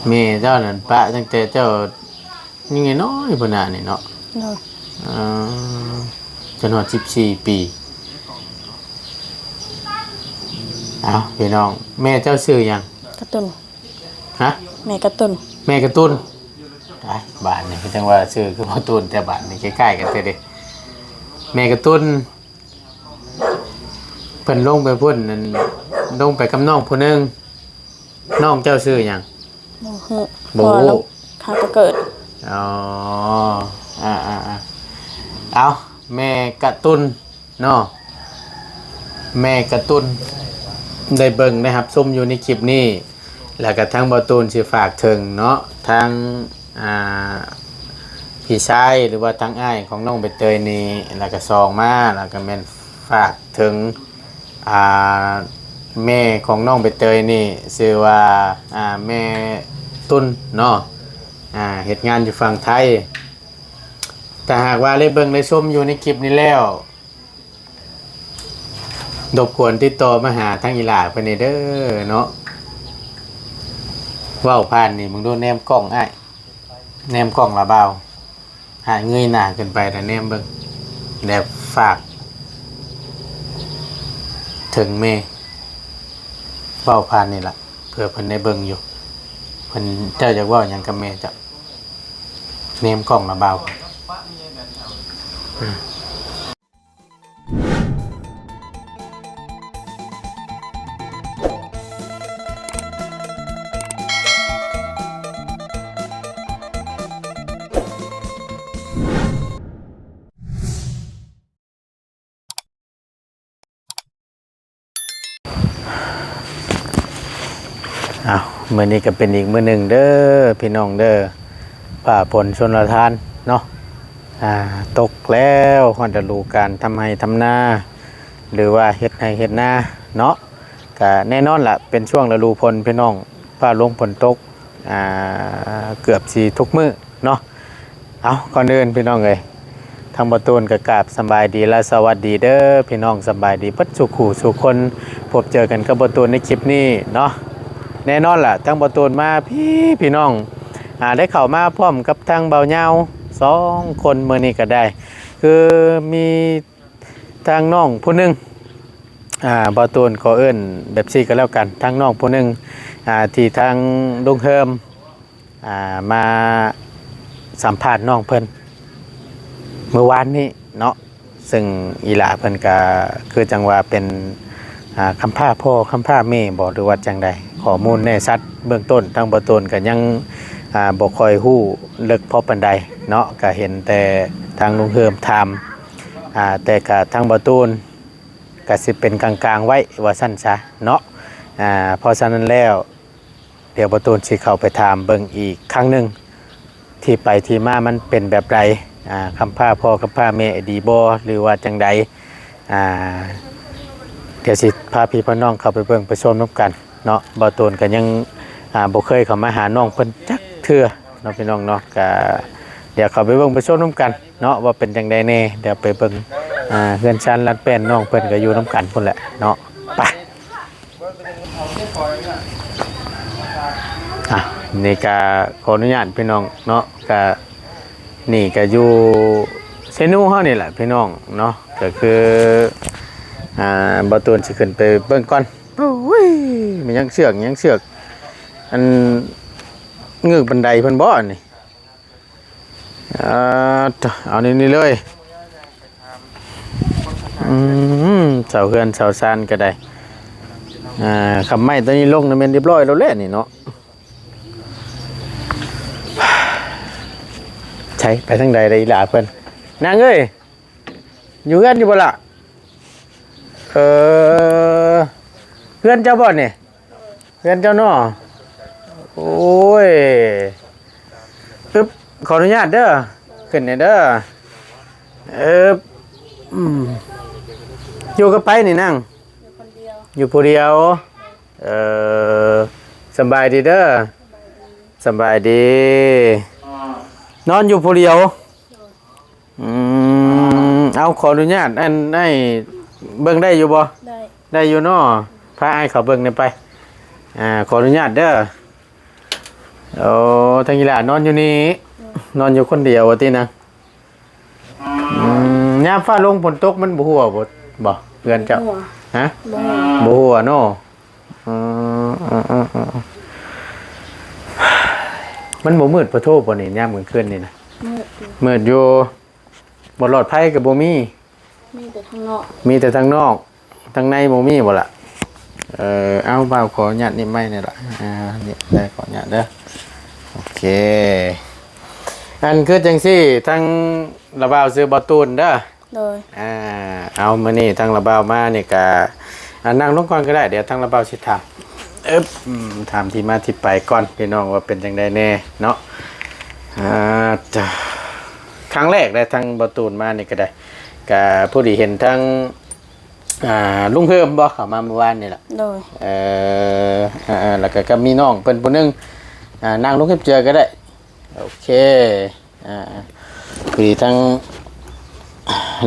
ແມ່ເຈົ້ານັ້ນປະຕັ້ງແຕ່ເຈົ້າຍັງນ້ອຍໆພຸ້ນນະນີ້ເນາະ. ໂດຍ. ເອີ ຈົນຮອດສິບສີ່ປີ. ເອົ້າ ພີ່ນ້ອງ ແມ່ເຈົ້າຊື່ຫຍັງ? ກະຕຸນ. ຮະ? ແມ່ກະຕຸນ. ແມ່ກະຕຸນ. ຕາຍ ບາດນີ້ຄືຈັ່ງວ່າຊື່ຄືບໍ່ຕຸນ ແຕ່ບາດນີ້ຄ້າຍໆກັນແທ້ເດ. ແມ່ກະຕຸນ ເພິ່ນລົງໄປພຸ້ນ ອັນ ລົງໄປກັບນ້ອງຜູ້ໜຶ່ງ. ນ້ອງເຈົ້າຊື່ຫຍັງ? ບໍ່ຮູ້. ບໍ່ຮູ້. ຂ້າກໍເກີດ. ອໍ ອາໆໆ ເອົ້າ ແມ່ກະຕຸນເນາະ ແມ່ກະຕຸນ ໄດ້ເບິ່ງໄດ້ຮັບຊົມຢູ່ໃນຄລິບນີ້ ແລ້ວກະທາງບ່າວຕູນຊິຝາກເຖິງເນາະ ທາງ ອ່າ ພີ່ຊາຍ ຫຼືວ່າທາງອ້າຍຂອງນ້ອງໃບເຕີຍນີ້ ແລ້ວກະສອງມາ ແລ້ວກະແມ່ນຝາກເຖິງ ອ່າ ແມ່ຂອງນ້ອງໃບເຕີຍນີ້ ຊື່ວ່າ ອ່າ ແມ່ຕຸນເນາະ ອ່າ ເຮັດງານຢູ່ຝັ່ງໄທ. ຖ້າຫາກວ່າໄດ້ເບິ່ງໄດ້ຊົມຢູ່ໃນຄລິບນີ້ແລ້ວ ລົບກວນຕິດຕໍ່ມາຫາທາງອີ່ຫຼ້າເພິ່ນແດ່ເດີເນາະ. ເວົ້າຜ່ານນີ້ເບິ່ງດູ ແນມກ້ອງອ້າຍ ແນມກ້ອງລະບ່າວ. ຫາເງີຍໜ້າຂຶ້ນໄປແລ້ວແນມເບິ່ງ ແລ້ວຝາກເຖິງແມ່ ເວົ້າຜ່ານນີ້ລະ ເພື່ອເພິ່ນໄດ້ເບິ່ງຢູ່ ເພິ່ນ ເຈົ້າຢາກເວົ້າຫຍັງກັບແມ່ເຈົ້າ? ແນມກ້ອງລະບ່າວ. ອ້າວ ມື້ນີ້ກໍເປັນອີກມື້ໜຶ່ງເດີພີ່ນ້ອງເດີ ຟ້າຝົນຊົນລະທານເນາະ ອ່າ ຕົກແລ້ວ ຮອດລະດູການທຳໄຮ່ທຳນາ ຫຼືວ່າເຮັດໄຮ່ເຮັດນາເນາະ. ກະແນ່ນອນລະ ເປັນຊ່ວງລະດູຝົນພີ່ນ້ອງ ຟ້າລົງຝົນຕົກ ອ່າ ເກືອບຊິທຸກມື້ເນາະ. ເອົາ ກ່ອນອື່ນພີ່ນ້ອງເອີຍ ທາງບ່າວຕູນກໍກາບສະບາຍດີ ແລະ ສະຫວັດດີເດີພີ່ນ້ອງ ສະບາຍດີເບິດສູ່ຄູ່ສູ່ຄົນ. ພົບເຈີກັນກັບບ່າວຕູນໃນຄລິບນີ້ເນາະ. ແນ່ນອນລະ ທາງບ່າວຕູນມາພີ້ພີ່ນ້ອງ ອ່າ ໄດ້ເຂົ້າມາພ້ອມກັບທາງບ່າວຍາວ ສອງຄົນ ມື້ນີ້ກໍໄດ້ ຄືມີ ທາງນ້ອງຜູ້ໜຶ່ງ ອ່າ ບ່າວຕູນຂໍເອີ້ນແບບຊີ້ກໍແລ້ວກັນ ທາງນ້ອງຜູ້ໜຶ່ງ ອ່າ ທີ່ທາງລຸງເຮີມ ອ່າ ມາສຳພາດນ້ອງເພິ່ນມື້ວານນີ້ເນາະ ເຊິ່ງອີ່ຫຼ້າເພິ່ນກະຄືຈັ່ງວ່າເປັນ ອ່າ ຄຳພ້າພໍ່ຄຳພ້າແມ່ບໍ ຫຼືວ່າຈັ່ງໃດ ຂໍ້ມູນແນ່ຊັດເບື້ອງຕົ້ນ ທາງບ່າວຕູນກະຍັງ ອ່າ ບໍ່ຄ່ອຍຮູ້ເລິກພໍປານໃດເນາະ ກະເຫັນແຕ່ທາງລຸງເຮີມຖາມ ອ່າ ແຕ່ກະທາງບ່າວຕູນກະຊິເປັນກາງໆໄວ້ວ່າຊັ້ນຊະເນາະ. ອ່າ ເພາະສະນັ້ນແລ້ວ ດຽວບ່າວຕູນຊິເຂົ້າໄປຖາມເບິ່ງອີກຄັ້ງໜຶ່ງ ທີ່ໄປທີ່ມາມັນເປັນແບບໃດ ອ່າ ຄຳພ້າພໍ່ຄຳພ້າແມ່ດີບໍ່ ຫຼືວ່າຈັ່ງໃດ ອ່າ ດຽວຊິພາພີ່ພານ້ອງເຂົ້າໄປເບິ່ງໄປຊົມນຳກັນເນາະ. ບ່າວຕູນກະຍັງ ອ່າ ບໍ່ເຄີຍເຂົ້າມາຫານ້ອງເພິ່ນຈັກເທື່ອເນາະ ພີ່ນ້ອງເນາະ. ກະດຽວເຂົ້າໄປເບິ່ງໄປຊົມນຳກັນເນາະ ວ່າເປັນຈັ່ງໃດແດ່. ດຽວໄປເບິ່ງ ອ່າ ເຮືອນຊານລານແປ້ນ ນ້ອງເພິ່ນກະຢູ່ນຳກັນພຸ້ນແຫຼະເນາະ. ໄປ ອ່ະ ນີ້ກະຂໍອະນຸຍາດພີ່ນ້ອງເນາະ ກະ ນີ້ກະຢູ່ເຊນູເຮົານີ້ແຫຼະພີ່ນ້ອງເນາະ. ກະຄື ອ່າ ບ່າວຕູນຊິຂຶ້ນໄປເບິ່ງກ່ອນ. ໂອ້ຍ ແມ່ນຫຍັງເຊືອກ ຫຍັງເຊືອກ ອັນ ງືກບັນໄດເພິ່ນບໍອັນນີ້? ເອົາ ເອົານີ້ເລີຍ. ອືມ ເສົາເຮືອນເສົາຊານກໍໄດ້ ອ່າ ຄຳໄມ້ຕົວນີ້ລົງນີ້ແມ່ນຮຽບຮ້ອຍແລ້ວແຫຼະນີ້ເນາະ. ໃສ ໄປທາງໃດລະອີຫຼ້າເພິ່ນ? ນາງເອີຍ ຢູ່ເຮືອນຢູ່ບໍ່ລະ? ເອີ ເຮືອນເຈົ້າບໍ່ນີ້? ເຮືອນເຈົ້າເນາະ. ໂອ້ຍ ອຶບ ຂໍອະນຸຍາດເດີ ຂຶ້ນແດ່ເດີ. ອຶບ ອືມ ຢູ່ກັບໃຜນີ້ນາງ? ຢູ່ຄົນດຽວ. ຢູ່ຜູ້ດຽວ. ເອີ ສະບາຍດີເດີ. ສະບາຍດີ. ນອນຢູ່ຜູ້ດຽວ. ອືມ ເອົາ ຂໍອະນຸຍາດ ອັນ ອ້າຍເບິ່ງໄດ້ຢູ່ບໍ່? ໄດ້ ໄດ້ຢູ່ເນາະ. ພາອ້າຍເຂົ້າເບິ່ງແດ່ໄປ. ອ່າ ຂໍອະນຸຍາດເດີ. ໂອ້ ທາງອີ່ຫຼ້ານອນຢູ່ນີ້ ນອນຢູ່ຄົນດຽວວ່າຕິນະ? ອືມ ຍາມຟ້າລົງຝົນຕົກມັນບໍ່ຮົ່ວບໍ່ ບໍ່ ເຮືອນເຈົ້າ? ຮົ່ວ. ຮະ? ບໍ່ຮົ່ວ. ບໍ່ຮົ່ວເນາະ. ເອີ ເອີ ເອີ ເອີ ມັນບໍ່ມືດປະໂທບໍ່ນີ້ ຍາມກາງຄືນນີ້ນະ? ມືດຢູ່ ມືດຢູ່. ບໍ່ຫຼອດໄພກໍບໍ່ມີ. ມີແຕ່ທາງນອກ ມີແຕ່ທາງນອກ ທາງໃນບໍ່ມີບໍ່ລະ? ເອີ ເອົາ ບ່າວຂໍອະນຸຍາດນິບໄມ້ແດ່ລະ. ອ່າ ນິບໄດ້ ຂໍອະນຸຍາດເດີ. ໂອເຄ ອັນຄືຈັ່ງຊີ້ ທາງລະບ່າວຊື່ບ່າວຕູນເດີ. ໂດຍ. ອ່າ ເອົາ ມື້ນີ້ທາງລະບ່າວມານີ້ກະ ອ່າ ນັ່ງລົງກ່ອນກໍໄດ້ ດຽວທາງລະບ່າວຊິຖາມ ອຶບ ອືມ ຖາມທີ່ມາທີ່ໄປກ່ອນ ພີ່ນ້ອງວ່າເປັນຈັ່ງໃດແດ່ເນາະ. ອ່າ ຄັ້ງແລກໄດ້ທາງບ່າວຕູນມານີ້ກໍໄດ້ ກະພໍດີເຫັນທາງ ອ່າ ລຸງເຮີມບໍ່ ເຂົ້າມາມື້ວານນີ້ລະ? ໂດຍ. ເອີ ເອີ ແລ້ວກໍ ກໍມີນ້ອງເພິ່ນຜູ້ໜຶ່ງ ອ່າ ນັ່ງລົງເຮັດເຈືອກໍໄດ້. ໂອເຄ ອ່າ ພໍດີທາງ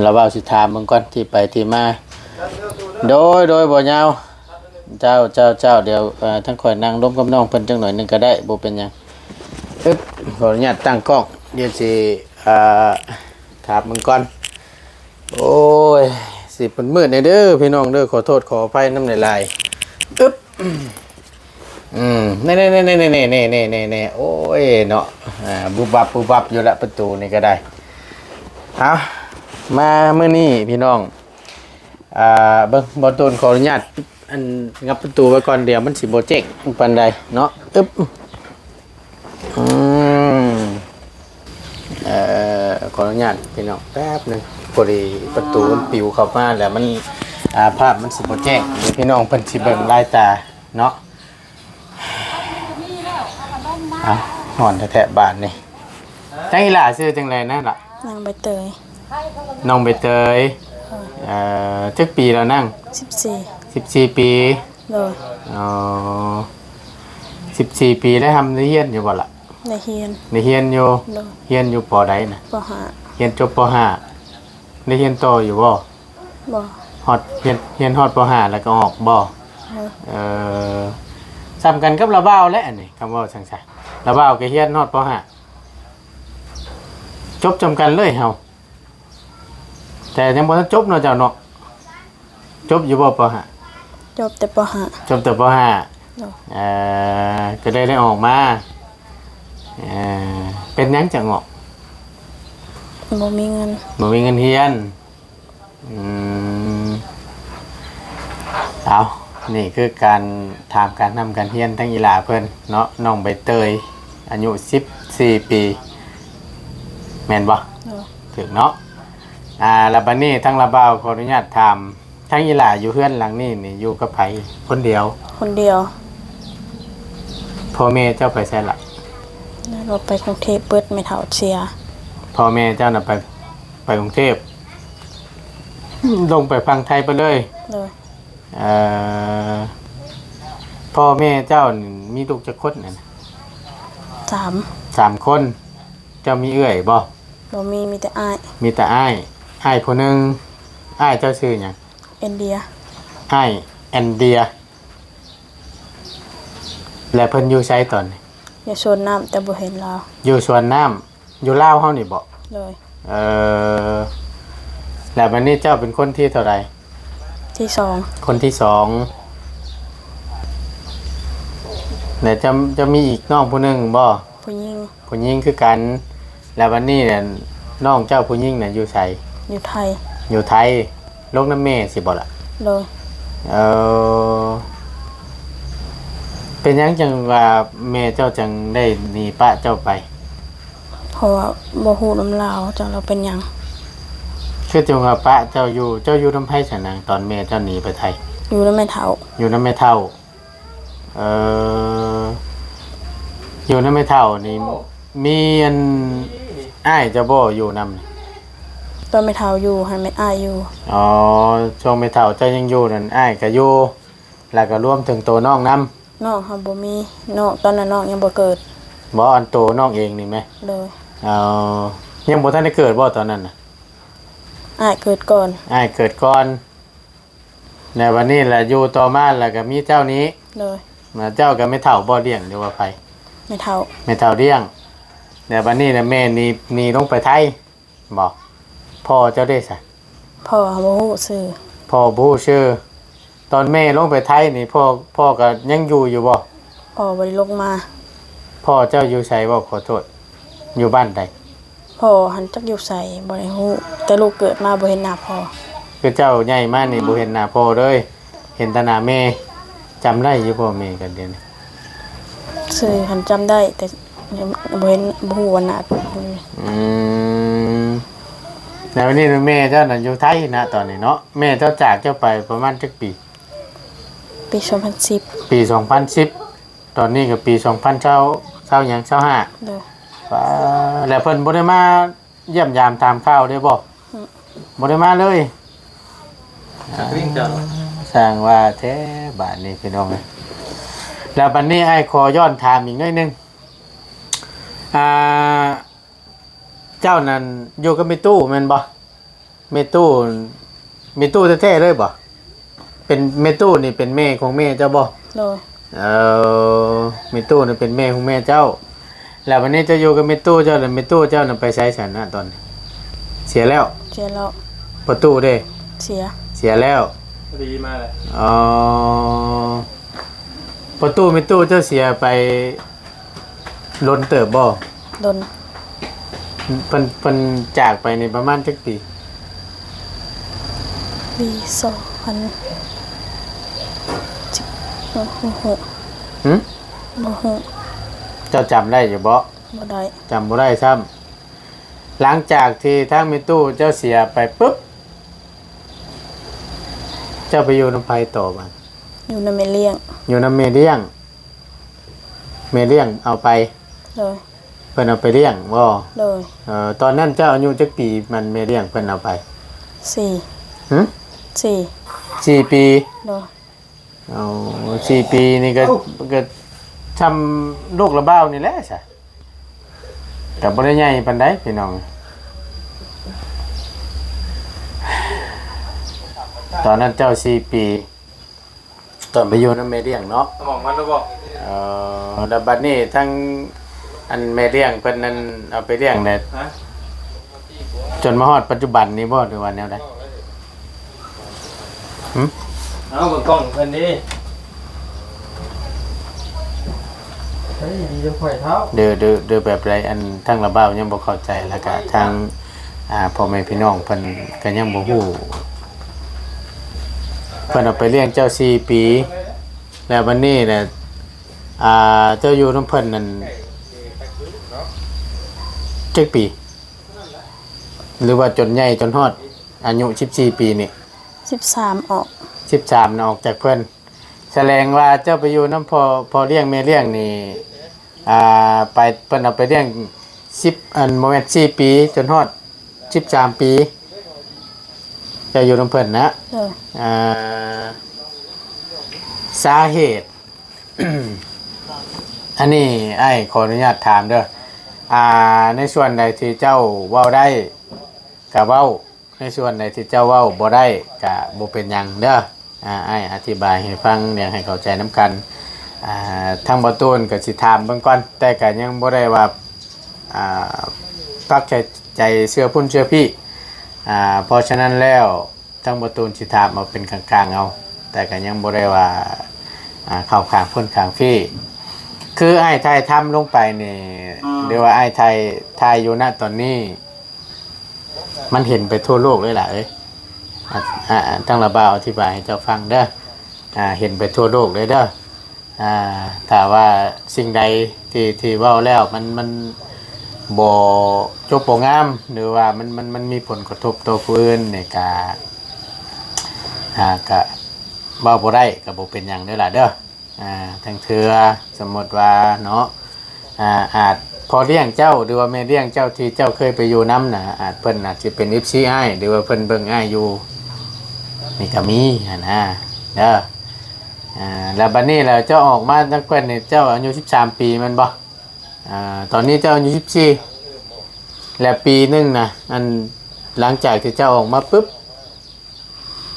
ລະບ່າວຊິຖາມເບິ່ງກ່ອນທີ່ໄປທີ່ມາ. ໂດຍ ໂດຍ ບໍ່ຍາວ ເຈົ້າ ເຈົ້າ ເຈົ້າ ດຽວ ເອີ ທາງຂ້ອຍນັ່ງລົມກັບນ້ອງເພິ່ນຈັກໜ້ອຍໜຶ່ງກໍໄດ້ ບໍ່ເປັນຫຍັງ. ອຶບ ຂໍອະນຸຍາດຕັ້ງກ້ອງ ດຽວຊິ ອ່າ ຖາມເບິ່ງກ່ອນ. ໂອ້ຍ ຊິມືດໆແດ່ເດີພີ່ນ້ອງເດີ ຂໍໂທດຂໍອະໄພນຳຫຼາຍໆ. ອຶບ ອືມ ແນ່ໆໆໆໆໆ ໂອ້ຍເນາະ ອ່າ ບຸບບັບບຸບບັບຢູ່ລະ ປະຕູນີ້ກໍໄດ້. ເອົາ ມາມື້ນີ້ພີ່ນ້ອງ ອ່າ ເບິ່ງ ບ່າວຕູນຂໍອະນຸຍາດ ອັນ ງັບປະຕູໄວ້ກ່ອນ ດຽວມັນຊິບໍ່ເຈັກປານໃດເນາະ. ອຶບ ອືມ ເອີ ຂໍອະນຸຍາດພີ່ນ້ອງແປັບໜຶ່ງ ພໍດີປະຕູມັນປິວເຂົ້າມາແລ້ວມັນ ອ່າ ພາບມັນຊິບໍ່ແຈ້ງ ດຽວພີ່ນ້ອງເພິ່ນຊິເບິ່ງລາຍຕາເນາະ. ເອົ້າ ຮ້ອນແທ້ໆບາດນີ້. ທາງອີ່ຫຼ້າຊື່ຈັ່ງໃດນະລະ? ນາງໃບເຕີຍ. ນ້ອງໃບເຕີຍ. ເອີ ຈັກປີແລ້ວນາງ? ສິບສີ່. ສິບສີ່ປີ. ໂດຍ. ອໍ ສິບສີ່ປີ ໄດ້ຮ່ຳໄດ້ຮຽນຢູ່ບໍ່ລະ? ໄດ້ຮຽນ. ໄດ້ຮຽນຢູ່. ໂດຍ. ຮຽນຢູ່ ປໍໃດນະ? ປໍຫ້າ. ຮຽນຈົບປໍຫ້າ ໄດ້ຮຽນຕໍ່ຢູ່ບໍ່? ບໍ່. ຮອດ ຮຽນ ຮຽນຮອດປໍຫ້າແລ້ວກໍອອກບໍ່? ໂດຍ. ເອີ ສ່ຳກັນກັບລາວບ່າວແຫຼະອັນນີ້ ຄຳເວົ້າຈັ່ງຊັ້ນ ລາວບ່າວກໍຮຽນຮອດປໍຫ້າ ຈົບສ່ຳກັນເລີຍເຮົາ. ແຕ່ຍັງບໍ່ທັນຈົບເນາະເຈົ້າເນາະ? ຈົບຢູ່ບໍ່ ປໍຫ້າ? ຈົບແຕ່ປໍຫ້າ. ຈົບແຕ່ປໍຫ້າ. ໂດຍ. ເອີ ກໍໄດ້ ໄດ້ອອກມາ. ເອີ ເປັນຫຍັງຈັ່ງອອກ? ບໍ່ມີເງິນ. ບໍ່ມີເງິນຮຽນ. ອືມ ເອົາ ນີ້ຄືການຖາມການຮ່ຳການຮຽນທາງອີ່ຫຼ້າເພິ່ນເນາະ ນ້ອງໃບເຕີຍ ອາຍຸສິບສີ່ປີ ແມ່ນບໍ່? ໂດຍ. ຖືກເນາະ. ອ່າ ແລ້ວບັດນີ້ທາງລາວບ່າວຂໍອະນຸຍາດຖາມ ທາງອີ່ຫຼ້າຢູ່ເຮືອນຫຼັງນີ້ນີ້ ຢູ່ກັບໃຜ? ຄົນດຽວ? ຄົນດຽວ. ພໍ່ແມ່ເຈົ້າໄປໃສລະ? ລາວໄປກຸງເທບເບິດ ແມ່ເຖົ້າເສຍ. ພໍ່ແມ່ເຈົ້ານະໄປ ໄປກຸງເທບ ລົງໄປຝັ່ງໄທໄປເລີຍ? ໂດຍ. ເອີ ພໍ່ແມ່ເຈົ້ານີ້ມີລູກຈັກຄົນຫັ້ນ? ສາມ. ສາມຄົນ. ເຈົ້າມີເອື້ອຍບໍ່? ບໍ່ມີ ມີແຕ່ອ້າຍ. ມີແຕ່ອ້າຍ. ອ້າຍຜູ້ໜຶ່ງ. ອ້າຍເຈົ້າຊື່ຫຍັງ? ແອນເດຍ. ອ້າຍແອນເດຍ. ແລ້ວເພິ່ນຢູ່ໃສຕອນນີ້? ຢູ່ສວນນ້ຳ ແຕ່ບໍ່ເຫັນລາວ. ຢູ່ສວນນ້ຳ ຢູ່ລາວເຮົານີ້ບໍ? ໂດຍ. ເອີ ແລ້ວບັດນີ້ເຈົ້າເປັນຄົນທີເທົ່າໃດ? ທີສອງ. ຄົນທີສອງ. ແລ້ວເຈົ້າ ເຈົ້າມີອີກນ້ອງຜູ້ໜຶ່ງບໍ? ຜູ້ຍິງ. ຜູ້ຍິງຄືກັນ. ແລ້ວບັດນີ້ນັ້ນ ນ້ອງເຈົ້າຜູ້ຍິງນະຢູ່ໃສ? ຢູ່ໄທ. ຢູ່ໄທ. ລົງນຳແມ່ຊິບໍລະ? ໂດຍ. ເອີ ເປັນຫຍັງຈັ່ງວ່າແມ່ເຈົ້າຈັ່ງໄດ້ໜີປະເຈົ້າໄປ? ເພາະວ່າບໍ່ຮູ້ນຳລາວ ຈັກລາວເປັນຫຍັງ. ຄືຈັ່ງວ່າປະເຈົ້າຢູ່ ເຈົ້າຢູ່ນຳໃຜຊັ້ນນາງ ຕອນແມ່ເຈົ້າໜີໄປໄທ? ຢູ່ນຳແມ່ເຖົ້າ. ຢູ່ນຳແມ່ເຖົ້າ. ເອີ ຢູ່ນຳແມ່ເຖົ້ານີ້ ມີອັນ ອ້າຍເຈົ້າບໍ່ຢູ່ນຳ? ຕອນແມ່ເຖົ້າຢູ່ຫັ້ນແມ່ນອ້າຍຢູ່. ອໍ ຊ່ວງແມ່ເຖົ້າເຈົ້າຍັງຢູ່ນັ້ນ ອ້າຍກໍຢູ່ ແລ້ວກໍລວມເຖິງໂຕນ້ອງນຳ. ນ້ອງເຮົາບໍ່ມີ ນ້ອງ ຕອນນັ້ນນ້ອງຍັງບໍ່ເກີດ. ບໍ່ ອັນໂຕນ້ອງເອງນີ້ແມ? ໂດຍ. ອໍ ຍັງບໍ່ທັນໄດ້ເກີດບໍ່ຕອນນັ້ນນະ? ອ້າຍເກີດກ່ອນ. ອ້າຍເກີດກ່ອນ. ແລ້ວບັດນີ້ລະຢູ່ຕໍ່ມາລະກໍມີເຈົ້ານີ້. ໂດຍ. ເຈົ້າກັບແມ່ເຖົ້າບໍ່ລ້ຽງ ຫຼືວ່າໃຜ? ແມ່ເຖົ້າ. ແມ່ເຖົ້າລ້ຽງ. ແລ້ວບັດນີ້ນະ ແມ່ໜີ ໜີລົງໄປໄທບໍ? ພໍ່ເຈົ້າເດຊະ? ພໍ່ບໍ່ຮູ້ຊື່. ພໍ່ບໍ່ຮູ້ຊື່. ຕອນແມ່ລົງໄປໄທນີ້ ພໍ່ ພໍ່ກໍຍັງຢູ່ຢູ່ບໍ່? ພໍ່ບໍ່ໄດ້ລົງມາ. ພໍ່ເຈົ້າຢູ່ໃສບໍ? ຂໍໂທດ ຢູ່ບ້ານໃດ? ພໍ່ຫັ້ນຈັກຢູ່ໃສ ບໍ່ໄດ້ຮູ້, ແຕ່ລູກເກີດມາບໍ່ເຫັນໜ້າພໍ່. ຄືເຈົ້າໃຫຍ່ມານີ້ ອືມ ບໍ່ເຫັນໜ້າພໍ່ເລີຍ, ເຫັນແຕ່ໜ້າແມ່. ຈຳໄດ້ຢູ່ບໍ່ແມ່ກັນດຽວນີ້? ຊື່ຫັ້ນຈຳໄດ້ ແຕ່ຍັງບໍ່ເຫັນ ບໍ່ຮູ້ວ່າໜ້າເພິ່ນ. ອືມ ແລ້ວນີ້ແມ່ເຈົ້ານັ້ນຢູ່ໄທນະຕອນນີ້ເນາະ. ແມ່ເຈົ້າຈາກເຈົ້າໄປປະມານຈັກປີ? ປີສອງພັນສິບ. ປີສອງພັນສິບ. ຕອນນີ້ກໍປີສອງພັນຊາວ ຊາວຫຍັງ ຊາວຫ້າ. ໂດຍ. ປາ ແລ້ວເພິ່ນບໍ່ໄດ້ມາຢ້ຽມຢາມຖາມຂ່າວເດ້ບໍ່? ອືມ ບໍ່ໄດ້ມາເລີຍ. ຈັກລິງເຈົ້າ ຊ່າງວ່າແທ້ບາດນີ້ພີ່ນ້ອງເອີຍ. ແລ້ວບັດນີ້ອ້າຍຂໍຍ້ອນຖາມອີກໜ້ອຍໜຶ່ງ. ອ່າ ເຈົ້ານັ້ນຢູ່ກັບແມ່ຕູ້ແມ່ນບໍ່? ແມ່ຕູ້ ແມ່ຕູ້ແທ້ໆເລີຍບໍ່? ເປັນ ແມ່ຕູ້ນີ້ເປັນແມ່ຂອງແມ່ເຈົ້າບໍ່? ໂດຍ. ເອີ ແມ່ຕູ້ນີ້ເປັນແມ່ຂອງແມ່ເຈົ້າ. ແລ້ວບັດນີ້ເຈົ້າຢູ່ກັບແມ່ຕູ້ເຈົ້າ ແລ້ວແມ່ຕູ້ເຈົ້ານັ້ນໄປໃສຊັ້ນນະຕອນນີ້? ເສຍແລ້ວ? ເສຍແລ້ວ. ພໍ່ຕູ້ເດ້? ເສຍ. ເສຍແລ້ວ. ພໍດີມາແລ້ວ. ອໍ ພໍ່ຕູ້ແມ່ຕູ້ເຈົ້າເສຍໄປດົນເຕີບບໍ່? ດົນ. ເພິ່ນ ເພິ່ນຈາກໄປນີ້ປະມານຈັກປີ? ປີສອງພັນສິບ ບໍ່ຮູ້. ຫື? ບໍ່ຮູ້. ເຈົ້າຈຳໄດ້ຢູ່ບໍ່? ບໍ່ໄດ້. ຈຳບໍ່ໄດ້ຊ້ຳ. ຫຼັງຈາກທີ່ທາງແມ່ຕູ້ເຈົ້າເສຍໄປປຶບ ເຈົ້າໄປຢູ່ນຳໃຜຕໍ່ບາດ? ຢູ່ນຳແມ່ລ້ຽງ. ຢູ່ນຳແມ່ລ້ຽງ. ແມ່ລ້ຽງເອົາໄປ? ໂດຍ. ເພິ່ນເອົາໄປລ້ຽງບໍ່? ໂດຍ. ເອີ ຕອນນັ້ນເຈົ້າອາຍຸຈັກປີ ມັນແມ່ລ້ຽງເພິ່ນເອົາໄປ? ສີ່. ຫື? ສີ່. ສີ່ປີ? ໂດຍ. ເອົາ ສີ່ປີນີ້ກໍ ກໍຊ່ຳລູກລະບ່າວນີ້ແຫຼະຊະ ກໍບໍ່ໄດ້ໃຫຍ່ປານໃດພີ່ນ້ອງ. ຕອນນັ້ນເຈົ້າສີ່ປີ ຕອນໄປຢູ່ນຳແມ່ລ້ຽງເນາະ. ສມອງມັນແລ້ວບໍ່? ເອີ ແລ້ວບັດນີ້ທາງ ອັນແມ່ລ້ຽງເພິ່ນນັ້ນເອົາໄປລ້ຽງແລ້ວ ຮະ? ຈົນມາຮອດປັດຈຸບັນນີ້ບໍ່ ຫຼືວ່າແນວໃດ? ຫຶ? ເອົາເບິ່ງກ້ອງເພິ່ນເດ້. ເຮີ້ຍ ດີນຳຂ້ອຍເຖົ້າ. ເດີ ເດີ ເດີ ແບບໃດ? ອັນທາງລະບ່າວຍັງບໍ່ເຂົ້າໃຈ ແລ້ວກະທາງ ອ່າ ພໍ່ແມ່ພີ່ນ້ອງເພິ່ນກໍຍັງບໍ່ຮູ້. ເພິ່ນເອົາໄປລ້ຽງເຈົ້າສີ່ປີ ແລ້ວບັດນີ້ນະ ອ່າ ເຈົ້າຢູ່ນຳເພິ່ນນັ້ນຈັກປີ? ຫຼືວ່າຈົນໃຫຍ່ຈົນຮອດອາຍຸສິບສີ່ປີນີ້? ສິບສາມອອກ. ສິບສາມນະອອກຈາກເພິ່ນ. ສະແດງວ່າເຈົ້າໄປຢູ່ນຳພໍ່ ພໍ່ລ້ຽງແມ່ລ້ຽງນີ້ ອ່າ ໄປ ເພິ່ນເອົາໄປລ້ຽງສິບ ອັນ ບໍ່ແມ່ນ ສີ່ປີ ຈົນຮອດສິບສາມປີ ເຈົ້າຢູ່ນຳເພິ່ນນະ? ໂດຍ. ອ່າ ສາເຫດ ອັນນີ້ອ້າຍຂໍອະນຸຍາດຖາມເດີ ອ່າ ໃນສ່ວນໃດທີ່ເຈົ້າເວົ້າໄດ້ກະເວົ້າ, ໃນສ່ວນໃດທີ່ເຈົ້າເວົ້າບໍ່ໄດ້ກະບໍ່ເປັນຫຍັງເດີ. ອ່າ ອ້າຍອະທິບາຍໃຫ້ຟັງ ຢາກໃຫ້ເຂົ້າໃຈນຳກັນ. ອ່າ ທາງບ່າວຕູນກໍຊິຖາມເບິ່ງກ່ອນ ແຕ່ກໍຍັງບໍ່ໄດ້ວ່າ ອ່າ ປັກໃຈ ໃຈເຊື່ອພຸ້ນເຊື່ອພີ້. ອ່າ ເພາະສະນັ້ນແລ້ວ ທາງບ່າວຕູນຊິຖາມເອົາເປັນກາງໆເອົາ ແຕ່ກໍຍັງບໍ່ໄດ້ວ່າ ອ່າ ເຂົ້າຂ້າງພຸ້ນຂ້າງພີ້. ຄືອ້າຍຖ່າຍທຳລົງໄປນີ້ ອືມ ຫຼືວ່າອ້າຍຖ່າຍ ຖ່າຍຢູ່ນະຕອນນີ້ ມັນເຫັນໄປທົ່ວໂລກເລີຍຫຼະເອີຍ. ອາ ອາ ທາງລະບ່າວອະທິບາຍໃຫ້ເຈົ້າຟັງເດີ. ອາ ເຫັນໄປທົ່ວໂລກເລີຍເດີ. ອາ ຖ້າວ່າສິ່ງໃດທີ່ ທີ່ເວົ້າແລ້ວມັນ ມັນບໍ່ຈົບບໍ່ງາມ ຫຼືວ່າມັນ ມັນ ມັນມີຜົນກະທົບຕໍ່ຜູ້ອື່ນນີ້ກະ ອາ ກະເວົ້າບໍ່ໄດ້ ກະບໍ່ເປັນຫຍັງເດີຫຼະເດີ. ອ່າ ທາງເທື່ອສົມມຸດວ່າເນາະ ອ່າ ອາດພໍ່ລ້ຽງເຈົ້າ ຫຼືວ່າແມ່ລ້ຽງເຈົ້າທີ່ເຈົ້າເຄີຍໄປຢູ່ນຳນະ ອາດເພິ່ນອາດຊິເປັນເອັຟຊີອ້າຍ ຫຼືວ່າເພິ່ນເບິ່ງອ້າຍຢູ່ ນີ້ກໍມີຫັ້ນນະເດີ. ອ່າ ແລ້ວບັດນີ້ແລ້ວເຈົ້າອອກມານຳເພິ່ນນີ້ ເຈົ້າອາຍຸສິບສາມປີແມ່ນບໍ່? ອ່າ ຕອນນີ້ເຈົ້າອາຍຸສິບສີ່ ແລະ ປີໜຶ່ງນະ ອັນ ຫຼັງຈາກທີ່ເຈົ້າອອກມາປຶບ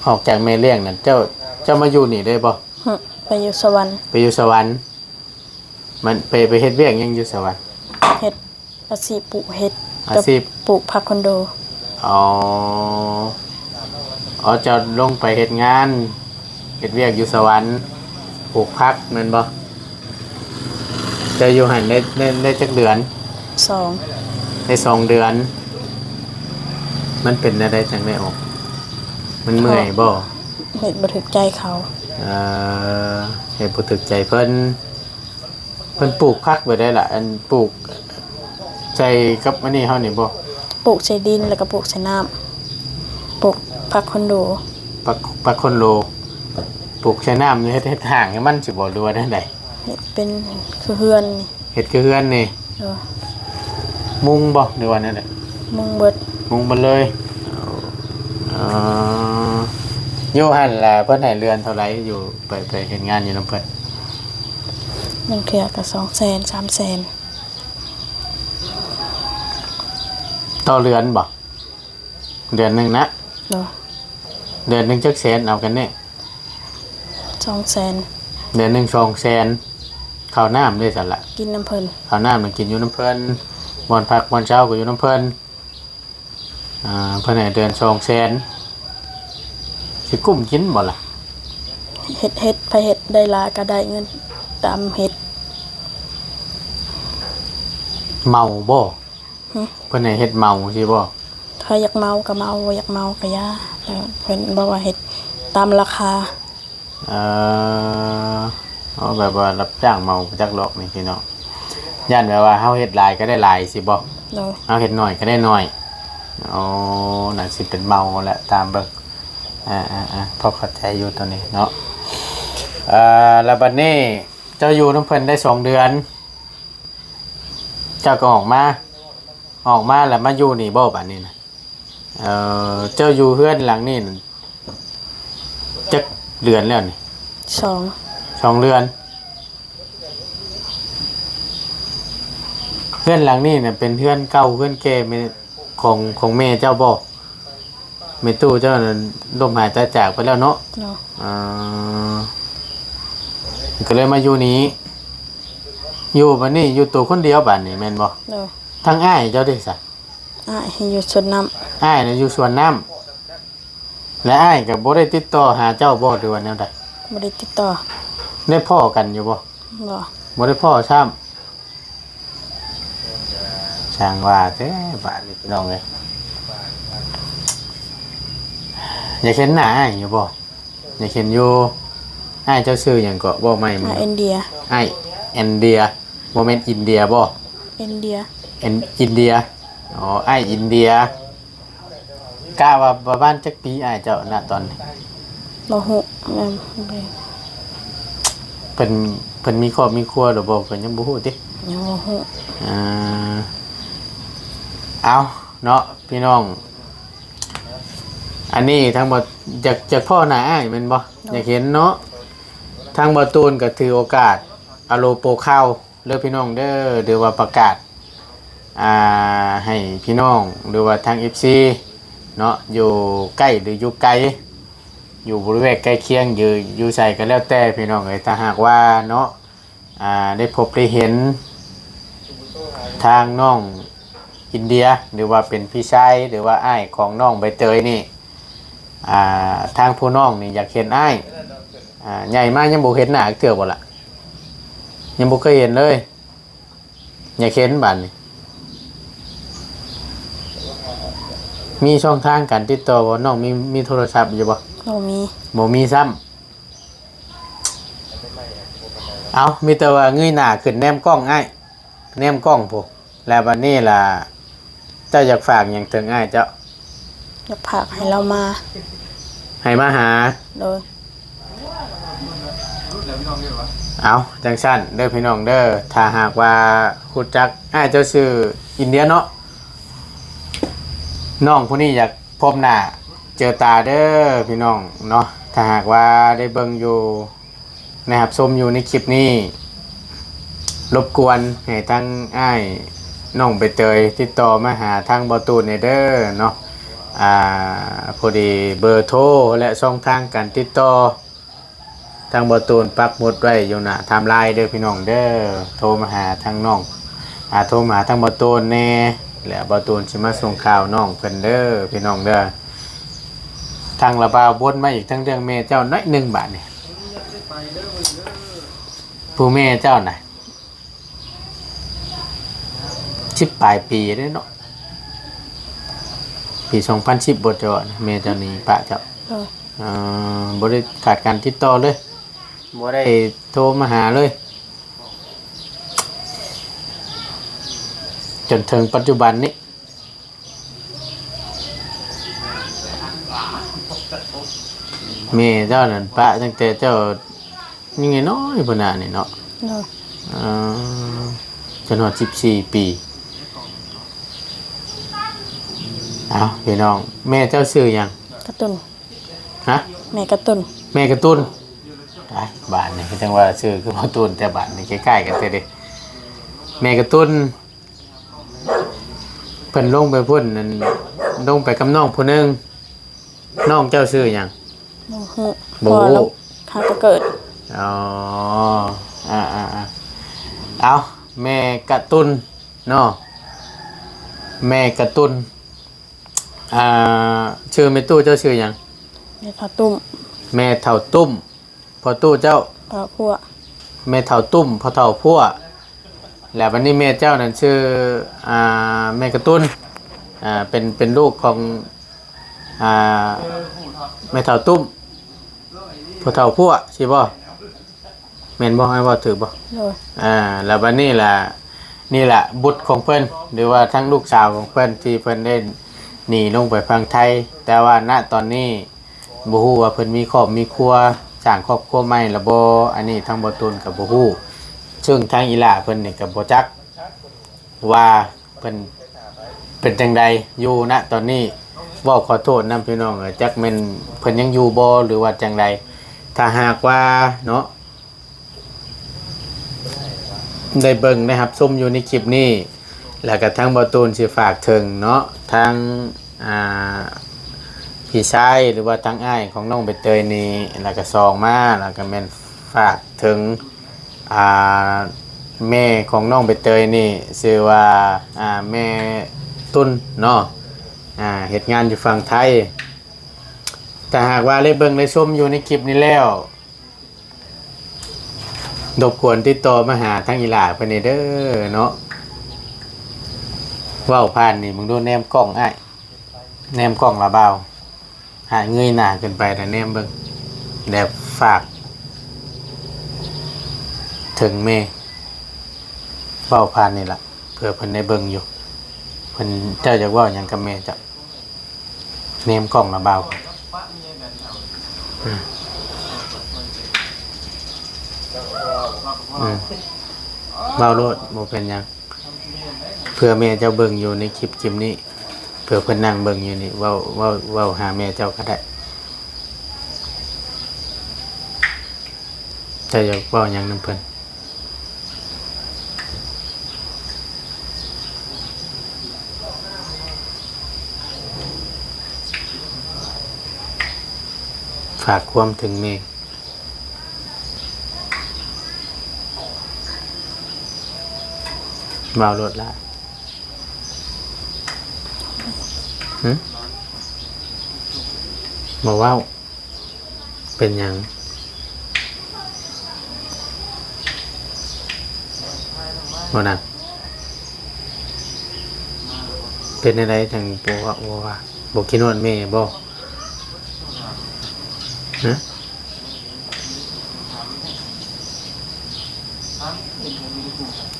ອອກຈາກແມ່ລ້ຽງນັ້ນ ເຈົ້າ ເຈົ້າມາຢູ່ນີ້ໄດ້ບໍ່? ຫຶ. ໄປຢູ່ສະຫວັນ. ໄປຢູ່ສະຫວັນ. ມັນໄປ ໄປເຮັດວຽກຫຍັງຢູ່ສະຫວັນ? ເຮັດອາຊີບປູກເຫັດ ອາຊີບ ກັບປູກຜັກຄອນໂດ. ອໍ ອໍ ເຈົ້າລົງໄປເຮັດງານ ເຮັດວຽກຢູ່ສະຫວັນ ປູກຜັກແມ່ນບໍ່? ເຈົ້າຢູ່ຫັ້ນໄດ້ ໄດ້ ໄດ້ຈັກເດືອນ? ສອງ. ໄດ້ສອງເດືອນ. ມັນເປັນແນວໃດຈັ່ງໄດ້ອອກ? ມັນເມື່ອຍບໍ່? ເຮັດບໍ່ຖືກໃຈເຂົາ. ເອີ ເຮັດບໍ່ຖືກໃຈເພິ່ນ. ເພິ່ນປູກຜັກແບບໃດລະ? ອັນ ປູກໃສ່ກັບອັນນີ້ເຮົານີ້ບໍ່? ປູກໃສ່ດິນ ແລ້ວກໍປູກໃສ່ນ້ຳ. ປູກຜັກຄອນໂດ. ຜັກ ຜັກຄອນໂດ. ປູກໃສ່ນ້ຳນີ້ເຮັດ ເຮັດຮ່າງໃຫ້ມັນຊິບໍ່ ຫຼືວ່າແນວໃດ? ເຮັດເປັນຄືເຮືອນນີ້. ເຮັດຄືເຮືອນນີ້. ໂດຍ. ມຸງບໍ່ ຫຼືວ່າແນວໃດ? ມຸງເບິດ. ມຸງເບິດເລີຍ. ເອີ ຢູ່ຫັ້ນລະເພິ່ນໃຫ້ເດືອນເທົ່າໃດ? ຢູ່ ໄປ ໄປເຮັດງານຢູ່ນຳເພິ່ນ ບາງເທື່ອກໍສອງແສນ ສາມແສນ. ຕໍ່ເດືອນບໍ່? ເດືອນໜຶ່ງນະ? ໂດຍ. ເດືອນໜຶ່ງຈັກແສນ ເອົາກັນແນ່? ສອງແສນ. ເດືອນໜຶ່ງສອງແສນ. ເຂົ້ານ້ຳເດ້ຊັ້ນລະ? ກິນນຳເພິ່ນ. ເຂົ້ານ້ຳນະກິນຢູ່ນຳເພິ່ນ, ບ່ອນພັກບ່ອນເຊົາກໍຢູ່ນຳເພິ່ນ. ອ່າ ເພິ່ນໃຫ້ເດືອນສອງແສນ ຊິກຸ້ມກິນບໍ່ລະ? ເຮັດ ເຮັດ ໃຜເຮັດໄດ້ຫຼາຍກໍໄດ້ເງິນຕາມເຮັດ. ເມົາບໍ່? ຫຶ? ເພິ່ນໃຫ້ເຮັດເມົາຊີ້ບໍ່? ໃຜຢາກເມົາກໍເມົາ ບໍ່ຢາກເມົາກໍຢ່າ. ແຕ່ເພິ່ນບອກວ່າເຮັດຕາມລາຄາ. ເອີ ເອົາແບບວ່າຮັບຈ້າງເມົາ ບໍ່ຈັກດອກນີ້ພີ່ນ້ອງ. ຢ້ານແບບວ່າເຮົາເຮັດຫຼາຍກໍໄດ້ຫຼາຍຊີ້ບໍ່? ໂດຍ. ເຮົາເຮັດໜ້ອຍກໍໄດ້ໜ້ອຍ. ໂອ້ ໜ້າຊິເປັນເມົາແຫຼະ ຕາມເບິ່ງ. ອ່າໆໆ ພໍເຂົ້າໃຈຢູ່ໂຕນີ້ເນາະ. ເອີ ແລ້ວບັດນີ້ເຈົ້າຢູ່ນຳເພິ່ນໄດ້ສອງເດືອນ ເຈົ້າກໍອອກມາ ອອກມາແລ້ວມາຢູ່ນີ້ບໍ່ບາດນີ້ນະ? ເອີ ເຈົ້າຢູ່ເຮືອນຫຼັງນີ້ນັ້ນຈັກເດືອນແລ້ວນີ້? ສອງ. ສອງເດືອນ. ເຮືອນຫຼັງນີ້ນະເປັນເຮືອນເກົ່າເຮືອນແກ່ແມ່ ຂອງ ຂອງແມ່ເຈົ້າບໍ່? ແມ່ຕູ້ເຈົ້ານັ້ນລົ້ມຫາຍຕາຍຈາກໄປແລ້ວເນາະ? ເນາະ. ອ່າ ກໍເລີຍມາຢູ່ນີ້. ຢູ່ບັດນີ້ຢູ່ໂຕຄົນດຽວບາດນີ້ແມ່ນບໍ່? ໂດຍ. ທາງອ້າຍເຈົ້າເດຊະ? ອ້າຍຢູ່ສວນນ້ຳ. ອ້າຍນະຢູ່ສວນນ້ຳ. ແລະ ອ້າຍກໍບໍ່ໄດ້ຕິດຕໍ່ຫາເຈົ້າບໍ່ ຫຼືວ່າແນວໃດ? ບໍ່ໄດ້ຕິດຕໍ່. ໄດ້ພໍ້ກັນຢູ່ບໍ່? ບໍ່. ບໍ່ໄດ້ພໍ້ຊ້ຳ. ຊ່າງວ່າແທ້ບາດນີ້ພີ່ນ້ອງເອີຍ. ຢາກເຫັນໜ້າອ້າຍຢູ່ບໍ່? ຢາກເຫັນຢູ່. ອ້າຍເຈົ້າຊື່ຫຍັງເກາະ? ເວົ້າໃໝ່. ອ້າຍອິນເດຍ. ອ້າຍອິນເດຍ. ບໍ່ແມ່ນອິນເດຍບໍ່? ອິນເດຍ. ອິນ ອິນເດຍ. ອໍ ອ້າຍອິນເດຍ. ກະວ່າປະມານຈັກປີອ້າຍເຈົ້ານະຕອນນີ້? ບໍ່ຮູ້. ເພິ່ນ ເພິ່ນມີຄອບມີຄົວແລ້ວບໍ່? ກໍຍັງບໍ່ຮູ້ຕິ? ຍັງບໍ່ຮູ້. ອ່າ ເອົາເນາະພີ່ນ້ອງ. ອັນນີ້ທາງບໍ່ ຢາກ ຢາກພໍ້ໜ້າອ້າຍແມ່ນບໍ່? ໂດຍ. ຢາກເຫັນເນາະ. ທາງບໍ່ຕູນກໍຖືໂອກາດອາໂລໂປຂ່າວເດີພີ່ນ້ອງເດີ ຫຼືວ່າປະກາດ ອ່າ ໃຫ້ພີ່ນ້ອງ ຫຼືວ່າທາງເອັຟຊີເນາະ ຢູ່ໃກ້ ຫຼື ຢູ່ໄກ ຢູ່ບໍລິເວນໃກ້ຄຽງ ຢູ່ ຢູ່ໃສກໍແລ້ວແຕ່ພີ່ນ້ອງເອີຍ ຖ້າຫາກວ່າເນາະ ອ່າ ໄດ້ພົບໄດ້ເຫັນທາງນ້ອງອິນເດຍ ຫຼືວ່າເປັນພີ່ຊາຍ ຫຼືວ່າອ້າຍຂອງນ້ອງໃບເຕີຍນີ້ ອ່າ ທາງຜູ້ນ້ອງນີ້ຢາກເຫັນອ້າຍ ອ່າ ໃຫຍ່ມາຍັງບໍ່ເຫັນໜ້າຈັກເທື່ອບໍ່ລະ? ຍັງບໍ່ເຄີຍເຫັນເລີຍ. ຢາກເຫັນບາດນີ້ ມີຊ່ອງທາງການຕິດຕໍ່ບໍ່? ນ້ອງມີ ມີໂທລະສັບຢູ່ບໍ່? ບໍ່ມີ. ບໍ່ມີຊ້ຳ. ເອົ້າ ມີແຕ່ວ່າເງີຍໜ້າຂຶ້ນແນມກ້ອງອ້າຍ ແນມກ້ອງພຸ້ນ. ແລ້ວບັດນີ້ລະ ເຈົ້າຢາກຝາກຫຍັງເຖິງອ້າຍເຈົ້າ? ຢາກຝາກໃຫ້ລາວມາ ໃຫ້ມາຫາ. ໂດຍ. ເອົາ ຈັ່ງຊັ້ນເດີພີ່ນ້ອງເດີ ຖ້າຫາກວ່າຮູ້ຈັກ ອ້າຍເຈົ້າຊື່ອິນເດຍເນາະ ນ້ອງຜູ້ນີ້ຢາກພົບໜ້າເຈີຕາເດີພີ່ນ້ອງເນາະ ຖ້າຫາກວ່າໄດ້ເບິ່ງຢູ່ ໄດ້ຮັບຊົມຢູ່ໃນຄລິບນີ້ ລົບກວນໃຫ້ທາງອ້າຍນ້ອງໃບເຕີຍຕິດຕໍ່ມາຫາທາງບໍ່ຕູນແດ່ເດີເນາະ. ອ່າ ພໍດີເບີໂທ ແລະ ຊ່ອງທາງການຕິດຕໍ່ ທາງບ່າວຕູນປັກໝຸດໄວ້ຢູ່ໜ້າໄທມ໌ລາຍເດີພີ່ນ້ອງເດີ. ໂທມາຫາທາງນ້ອງ ອາ ໂທມາຫາທາງບ່າວຕູນແດ່ ແລ້ວບ່າວຕູນຊິມາສົ່ງຂ່າວນ້ອງເພິ່ນເດີພີ່ນ້ອງເດີ. ທາງລາວບ່າວວົນມາອີກທາງເລື່ອງແມ່ເຈົ້າໜ້ອຍໜຶ່ງບາດນີ້. ຜູ້ແມ່ເຈົ້ານະ ສິບປາຍປີເດ້ເນາະ ປີສອງພັນສິບບໍ່ເຈົ້າ ແມ່ເຈົ້ານີ້ປະເຈົ້າ. ເອີ ບໍ່ໄດ້ຂາດການຕິດຕໍ່ເລີຍ ບໍ່ໄດ້ໂທມາຫາເລີຍ ຈົນເຖິງປັດຈຸບັນນີ້. ແມ່ເຈົ້ານັ້ນປະຕັ້ງແຕ່ເຈົ້າຍັງນ້ອຍໆພຸ້ນນະນີ້ເນາະ. ໂດຍ ເອີ ຈົນຮອດສິບສີ່ປີ. ເອົ້າ ພີ່ນ້ອງ ແມ່ເຈົ້າຊື່ຫຍັງ? ກະຕຸນ. ຮະ? ແມ່ກະຕຸນ. ແມ່ກະຕຸນ. ຕາຍ ບາດນີ້ຄືຈັ່ງວ່າຊື່ຄືບໍ່ຕຸນ ແຕ່ບາດນີ້ຄ້າຍໆກັນແທ້ເດ. ແມ່ກະຕຸນ ເພິ່ນລົງໄປພຸ້ນ ອັນ ລົງໄປກັບນ້ອງຜູ້ໜຶ່ງ. ນ້ອງເຈົ້າຊື່ຫຍັງ? ບໍ່ຮູ້. ບໍ່ຮູ້. ເພາະວ່າເຮົາຫາກໍເກີດ. ອໍ ອາໆໆ ເອົ້າ ແມ່ກະຕຸນເນາະ ແມ່ກະຕຸນ. ອ່າ ຊື່ແມ່ຕູ້ເຈົ້າຊື່ຫຍັງ? ແມ່ເຖົ້າຕຸ້ມ. ແມ່ເຖົ້າຕຸ້ມ. ພໍ່ຕູ້ເຈົ້າ? ເຖົ້າພົວ. ແມ່ເຖົ້າຕຸ້ມ ພໍ່ເຖົ້າພົວ. ແລ້ວບັດນີ້ແມ່ເຈົ້ານັ້ນຊື່ ອ່າ ແມ່ກະຕຸນ ອ່າ ເປັນ ເປັນລູກຂອງ ອ່າ ແມ່ເຖົ້າຕຸ້ມ ພໍ່ເຖົ້າພົວ ຊີ້ບໍ່? ແມ່ນບໍ່? ອ້າຍເວົ້າຖືກບໍ່? ໂດຍ. ອ່າ ແລ້ວບັດນີ້ລະ ນີ້ລະບຸດຂອງເພິ່ນ ຫຼືວ່າທັງລູກສາວຂອງເພິ່ນ ທີ່ເພິ່ນໄດ້ໜີລົງໄປຝັ່ງໄທ ແຕ່ວ່າ ນະ ຕອນນີ້ ບໍ່ຮູ້ວ່າເພິ່ນມີຄອບມີຄົວ ສ້າງຄອບຄົວໃໝ່ລະບໍ່ ອັນນີ້ທາງບ່າວຕູນກໍບໍ່ຮູ້. ເຊິ່ງທາງອີ່ຫຼ້າເພິ່ນນີ້ກໍບໍ່ຈັກວ່າເພິ່ນເປັນຈັ່ງໃດຢູ່ນະຕອນນີ້. ເວົ້າຂໍໂທດນຳພີ່ນ້ອງເອີຍ ຈັກແມ່ນເພິ່ນຍັງຢູ່ບໍ່ ຫຼືວ່າຈັ່ງໃດ. ຖ້າຫາກວ່າເນາະ ໄດ້ເບິ່ງໄດ້ຮັບຊົມຢູ່ໃນຄລິບນີ້ ແລ້ວກະທາງບ່າວຕູນຊິຝາກເຖິງເນາະ ທາງ ອ່າ ພີ່ຊາຍ ຫຼືວ່າທາງອ້າຍຂອງນ້ອງໃບເຕີຍນີ້ ແລ້ວກະສອງມາ ແລ້ວກະແມ່ນຝາກເຖິງ ອ່າ ແມ່ຂອງນ້ອງໃບເຕີຍນີ້ ຊື່ວ່າ ອ່າ ແມ່ຕຸນເນາະ ອ່າ ເຮັດງານຢູ່ຝັ່ງໄທ. ຖ້າຫາກວ່າໄດ້ເບິ່ງໄດ້ຊົມຢູ່ໃນຄລິບນີ້ແລ້ວ ລົບກວນຕິດຕໍ່ມາຫາທາງອີ່ຫຼ້າເພິ່ນແດ່ເດີເນາະ. ເວົ້າຜ່ານນີ້ເບິ່ງດູ ແນມກ້ອງອ້າຍ ແນມກ້ອງລະບ່າວ ຫາເງີຍໜ້າຂຶ້ນໄປແລ້ວແນມເບິ່ງ ແລ້ວຝາກເຖິງແມ່ ເວົ້າຜ່ານນີ້ລະ ເພື່ອເພິ່ນໄດ້ເບິ່ງຢູ່ ເພິ່ນ ເຈົ້າຢາກເວົ້າຫຍັງກັບແມ່ເຈົ້າ? ແນມກ້ອງລະບ່າວ ອືມ ອືມ ເວົ້າໂລດ ບໍ່ເປັນຫຍັງ ເພື່ອແມ່ເຈົ້າເບິ່ງຢູ່ໃນຄລິບ ຄລິບນີ້ ເພື່ອເພິ່ນນັ່ງເບິ່ງຢູ່ນີ້ ເວົ້າ ເວົ້າ ເວົ້າຫາແມ່ເຈົ້າກໍໄດ້. ເຈົ້າຢາກເວົ້າຫຍັງນຳເພິ່ນ? ຝາກຄວາມເຖິງແມ່ ເວົ້າໂລດລະ. ຫຶ? ບໍ່ເວົ້າ. ເປັນຫຍັງ? ບໍ່ນະ? ເປັນແນວໃດຈັ່ງບໍ່ເວົ້າ ບໍ່ວ່າ? ບໍ່ຄິດຮອດແມ່ບໍ່? ຫະ?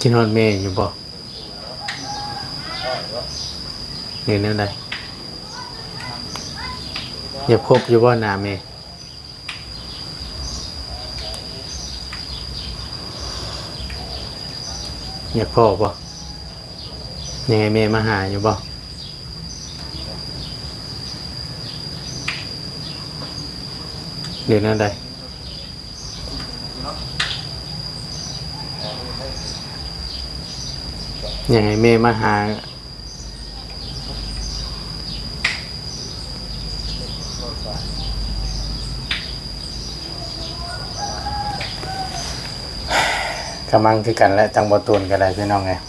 ຄິດຮອດແມ່ຢູ່ບໍ່? ຫຼືແນວໃດ? ຢາກພົບຢູ່ບໍ່ໜ້າແມ່? ຢາກພໍ້ບໍ່? ຢາກໃຫ້ແມ່ມາຫາຢູ່ບໍ່? ຫຼືແນວໃດ? ຢາກໃຫ້ແມ່ມາຫາ. ກະມັງຄືກັນແຫຼະ ທາງບໍ່ຕູນກໍໄດ້ພີ່ນ້ອງເອີຍ.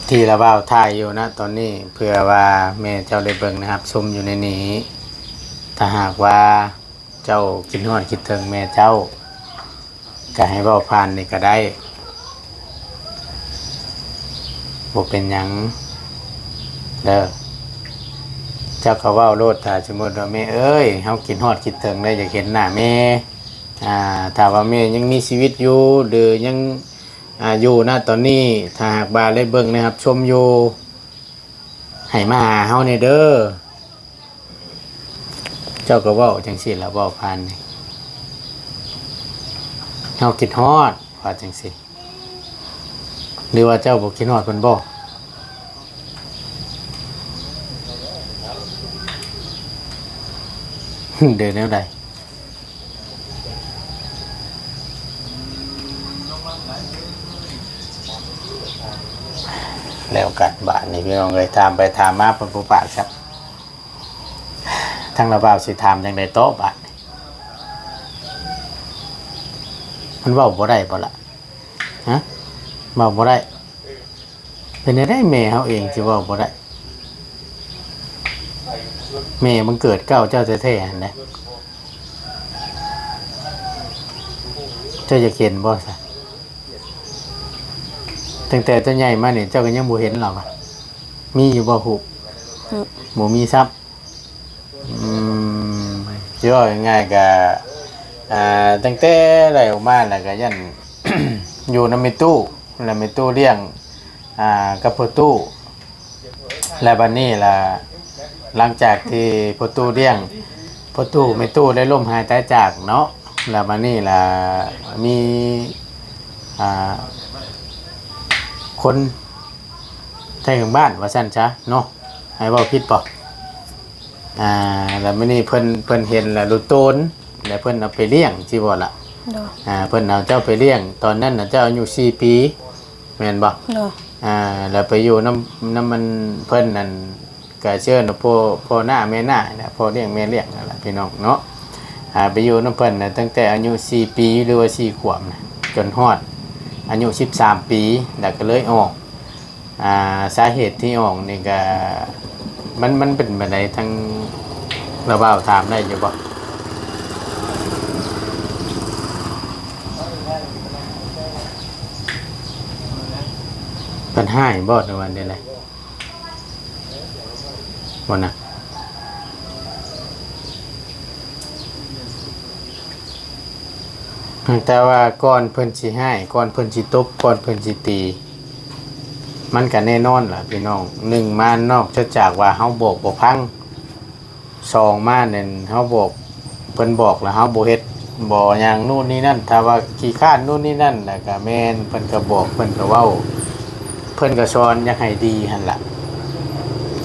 ທີ່ລະບ່າວຖ່າຍຢູ່ນະຕອນນີ້ ເພື່ອວ່າແມ່ເຈົ້າໄດ້ເບິ່ງໄດ້ຮັບຊົມຢູ່ໃນນີ້. ຖ້າຫາກວ່າເຈົ້າຄິດຮອດຄິດເຖິງແມ່ເຈົ້າ ກະໃຫ້ເວົ້າຜ່ານນີ້ກະໄດ້ ບໍ່ເປັນຫຍັງເດີ. ເຈົ້າກະເວົ້າໂລດ ຖ້າສົມມຸດວ່າ ແມ່ເອີຍ ເຮົາຄິດຮອດຄິດເຖິງເດີ ຢາກເຫັນໜ້າແມ່. ອາ ຖ້າວ່າແມ່ຍັງມີຊີວິດຢູ່ ຫຼືຍັງ ອາ ຢູ່ນະຕອນນີ້ ຖ້າຫາກວ່າໄດ້ເບິ່ງໄດ້ຮັບຊົມຢູ່ ໃຫ້ມາຫາເຮົາແດ່ເດີ. ເຈົ້າກໍເວົ້າຈັ່ງຊີ້ລະ ເວົ້າຜ່ານນີ້ ເຮົາຄິດຮອດ ວ່າຈັ່ງຊີ້. ຫຼືວ່າເຈົ້າບໍ່ຄິດຮອດເພິ່ນບໍ່? ເດີແນວໃດ? ແລ້ວກັນບາດນີ້ພີ່ນ້ອງເອີຍ ຖາມໄປຖາມມາເພິ່ນບໍ່ປາກຊັບ. ທາງລາວບ່າວຊິຖາມຈັ່ງໃດຕໍ່ບາດນີ້? ມັນເວົ້າບໍ່ໄດ້ບໍ່ລະ? ຮະ? ເວົ້າບໍ່ໄດ້. ເປັນແນວໃດແມ່ເຮົາເອງຊິເວົ້າບໍ່ໄດ້? ແມ່ບັງເກີດເກົ້າເຈົ້າແທ້ໆຫັ້ນແຫຼະ. ເຈົ້າຢາກເຫັນບໍ່ຊະ? ຕັ້ງແຕ່ເຈົ້າໃຫຍ່ມານີ້ ເຈົ້າກໍຍັງບໍ່ເຫັນລາວຫວາ? ມີຢູ່ບໍ່ຮູບ? ອືມ ບໍ່ມີຊ້ຳ. ອືມ ຊິເວົ້າງ່າຍໆ ກະ ອ່າ ຕັ້ງແຕ່ໄດ້ອອກມາແລ້ວກະຢ້ານຢູ່ນຳແມ່ຕູ້ ແລ້ວແມ່ຕູ້ລ້ຽງ ອ່າ ກັບພໍ່ຕູ້ ແລ້ວບັດນີ້ລະ ຫຼັງຈາກທີ່ພໍ່ຕູ້ລ້ຽງ ພໍ່ຕູ້ແມ່ຕູ້ໄດ້ລົ້ມຫາຍຕາຍຈາກເນາະ ແລ້ວບັດນີ້ລະມີ ອ່າ ຄົນໄທຂ້າງບ້ານວ່າຊັ້ນຊະເນາະ ໃຫ້ເວົ້າຜິດບໍ່? ອ່າ ແລ້ວມື້ນີ້ເພິ່ນ ເພິ່ນເຫັນແລ້ວລຸໂຕນ ແລ້ວເພິ່ນເອົາໄປລ້ຽງຊີ້ບໍ່ລະ? ໂດຍ ອ່າ ເພິ່ນເອົາເຈົ້າໄປລ້ຽງ ຕອນນັ້ນນະເຈົ້າອາຍຸສີ່ປີ ແມ່ນບໍ່? ໂດຍ ອ່າ ແລ້ວໄປຢູ່ນຳ ນຳອັນເພິ່ນນັ້ນ ກະເຊີນພໍ່ ພໍ່ນ້າແມ່ນ້ານະ ພໍ່ລ້ຽງແມ່ລ້ຽງນັ້ນລະພີ່ນ້ອງເນາະ. ອ່າ ໄປຢູ່ນຳເພິ່ນນະ ຕັ້ງແຕ່ອາຍຸສີ່ປີ ຫຼືວ່າສີ່ຂວບນະ ຈົນຮອດອາຍຸສິບສາມປີ ແລ້ວກໍເລີຍອອກ. ອ່າ ສາເຫດທີ່ອອກນີ້ກະ ມັນ ມັນເປັນແບບໃດ ທາງລາວບ່າວຖາມໄດ້ຢູ່ບໍ່? ເພິ່ນຮ້າຍບໍ່ ຫຼືວ່າແນວໃດ? ບໍ່ນະ. ແຕ່ວ່າກ່ອນເພິ່ນຊິຮ້າຍ ກ່ອນເພິ່ນຊິຕົບ ກ່ອນເພິ່ນຊິຕີ ມັນກະແນ່ນອນລະພີ່ນ້ອງ. ໜຶ່ງມານອກຈາກວ່າເຮົາບອກບໍ່ຟັງ ສອງມານັ້ນເຮົາບອກ ເພິ່ນບອກແລ້ວເຮົາບໍ່ເຮັດ ບໍ່ຫຍັງໂນ່ນນີ້ນັ້ນ ຖ້າວ່າຂີ້ຄ້ານໂນ່ນນີ້ນັ້ນ ແລ້ວກະແມ່ນເພິ່ນກະບອກ ເພິ່ນກະເວົ້າ ເພິ່ນກະສອນຢາກໃຫ້ດີຫັ້ນລະ.